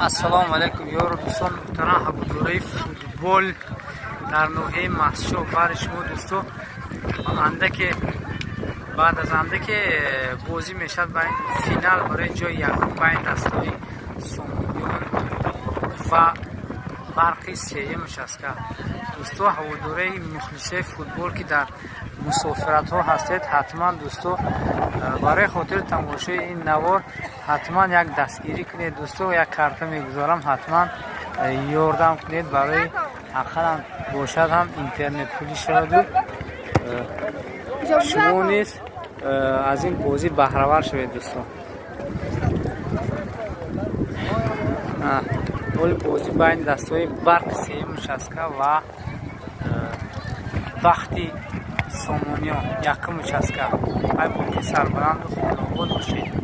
Ассалому алайкум, ёру дӯстон, муҳтарам ҳаводораи футбол дар ноҳияи Мастчоҳ. Бари шумо, дӯсто, андаке баъд аз андаке бозӣ мешавад байн финал барои ҷои якум байни дастаҳои Сомониён ва Барқи сеюм участка. Дӯсто, ҳаводораи мухлисои футбол, ки дар мусофиратҳо ҳастед, ҳатман, дӯсто, барои хотири тамошои ин навор ҳатман як дастгирӣ кунед. Дӯсто, як карта мегузорам, ҳатман ёрдам кунед, барои ақаллан бошад ҳам интернет пулӣ шаваду шумо низ аз ин бозӣ баҳравар шавед. Дӯсто, ҳоли бозӣ байни дастаҳои Барқи сеюм участка ва Бахти Сомониён якум участка. Ай боқӣ сарбаланду хонобод бошед.